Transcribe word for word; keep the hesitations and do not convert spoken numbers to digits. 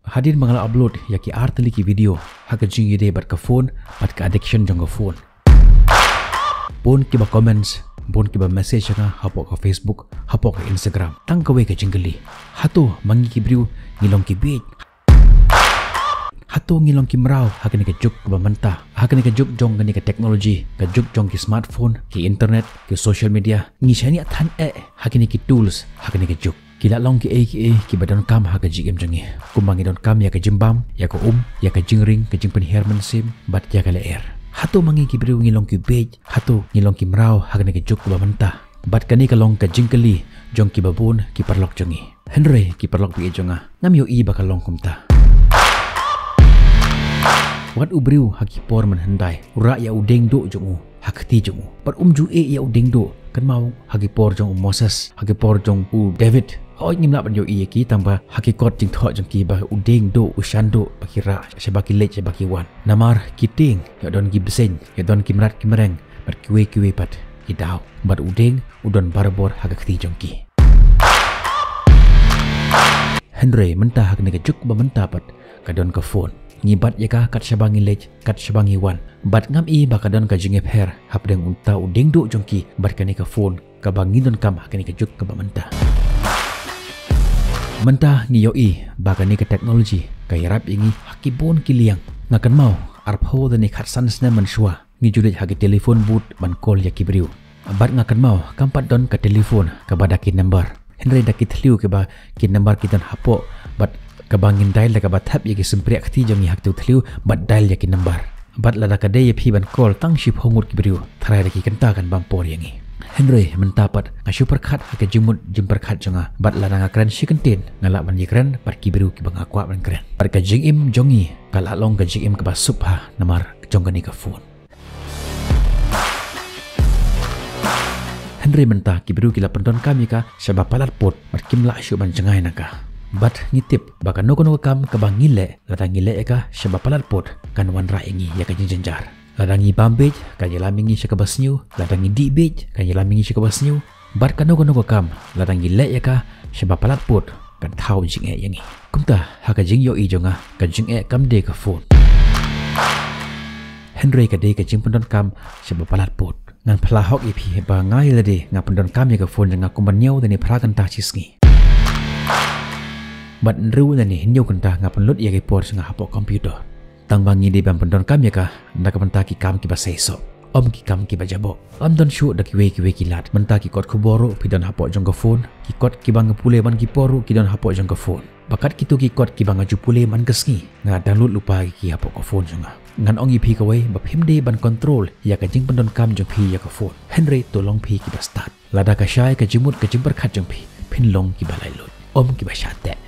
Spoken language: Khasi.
Hadien ba nga la upload ïa ki ar tylli ki video ha ka jingïadei bad ka phone bad ka addiction jong ka phone, bun kiba comments, bun kiba message ïa nga hapoh ka Facebook, hapoh ka Instagram. Tang kawei ka jingkylli, hato ma ngi ki briew ngi long ki bieit? Hato ngi long ki mraw ha kane ka juk kaba mynta, ha kane ka juk jong kane ka technology, ka juk jong ki smartphone, ki internet, ki social media? Ngi shaniah than eh ha kine ki tools ha kane ka juk? Ki la long kiei kiei kiba donkam ha ka jingim jong ngi, kumba ngi donkam ïa ka jingbam, ïa ka um, ïa ka jingring, ka jingpynhiar mynsiem bad ïa ka lyer. Hato ma ngi ki briew ngi long ki bieit? Hato ngi long ki mraw ha kane ka juk kaba mynta? Bad kane ka long ka jingkylli jong kiba bun ki paralok jong ngi. Hynrei ki paralok ba ïeit jong nga, ngam ïohi ba ka long kumta. Wat u briew ha ki por mynhyndai u rah ïa u dieng duh jong u ha ka kti jong u, bad um ju ïeh ïa u dieng duh. Kynmaw ha ki por jong u Moses, ha ki por jong u David, hooid ngim lah ban ïohi ïa ki, tangba ha ki kot jingthoh jong ki ba u dieng duh, u shan duh, ba ki rah, shaba ki leit, shaba ki wan. Namar ki tieng ïoh don ki bseiñ, ïoh don ki mrad ki mreng bad kiwei kiwei pat ki daw, bad u dieng u don barabor ha ka kti jong ki. Hynrei mynta ha kane ka juk ba mynta pat ka don ka phone. Ngi bat ïa ka kat shaba ngi leit, kat shaba ngi wan. Bad ngam i ba ka don ka jingïapher hapdeng uta u dieng duh jong ki bad kane ka phone kaba ngi donkam ha kane ka juk kaba mynta. Mynta ngi ïohi ba kane ka technology ka ïarap ïa ngi ha ki bun ki liang. Nga kynmaw arphew lane khatsan snem mynshuwa ngi ju leit ha ki telephone booth ban call ïa ki briew. Bad nga kynmaw kam pat don ka telephone kaba da ki number, hynrei da ki thliew kiba ki number ki don hapoh, bad kaba ngin dial da kaba thep ïa ki sympriah kti jong ngi ha ki thliew bad dial ïa ki number. Bad lada ka dei ïa phi ban call tang shiphew ngut ki briew, tharai da ki kynta kan bam por ïa ngi. Hynrei mynta pat nga shu pyrkhat ha ka jingmut jingpyrkhat jong nga, bad lada nga kren shi kyntien nga lah ban ïakren bad ki briew kiba nga kwah ban kren. Bad ka jingim jong ngi ka la long ka jingim kaba suk bha namar jong kane ka phone. Hynrei mynta ki briew ki la pyndonkam ïa ka shaba palat pud bad kim lah shuh ban jngai na ka. Bad ngi tip ba kano kano ka kam kaba ngi leh, lada ngi leh ïa ka shaba palat pud, kan wanrah ïa ngi ïa ka jingjynjar. Lada ngi bam bieit kan ïalam ïa ngi sha kaba sniew, lada ngi dih bieit kan ïalam ïa ngi sha kaba sniew. Bad kano kano ka kam lada ngi leh ïa ka shaba palat pud kan thaw jingeh ïa ngi. Kumta ha ka jingïohi jong nga, ka jingeh kam dei ka phone, hynrei ka dei ka jingpyndonkam shaba palat pud. Ngan phla hok ïa phi ba nga ïa lade nga pyndonkam ïa ka phone jong nga kumba hynñiew lane phra kynta shi sngi. Bad hynriew lane hynñiew kynta nga pynlut ïa ka por jong nga hapoh computer. Tang ba ngi dei ban pyndonkam ïa ka na ka bynta ki kam kiba seisoh, ym ki kam kiba jaboh. Ym don shuh da kiwei kiwei ki lad. Mynta ki kot khubor ruh phi don hapoh jong ka phone, ki kot kiba nga pule man ki por ruh ki don hapoh jong ka phone. Ba kat kito ki kot kiba nga ju pule man ka sngi nga download lypa ïa ki hapoh ka phone jong nga. Ngan ong ïa phi kawei ba phim dei ban control ïa ka jingpyndonkam jong phi ïa ka phone, hynrei to long phi kiba stad. Lada ka shai ka jingmut ka jingpyrkhat jong phi, phin long kiba laitluid, ym kiba shah teh.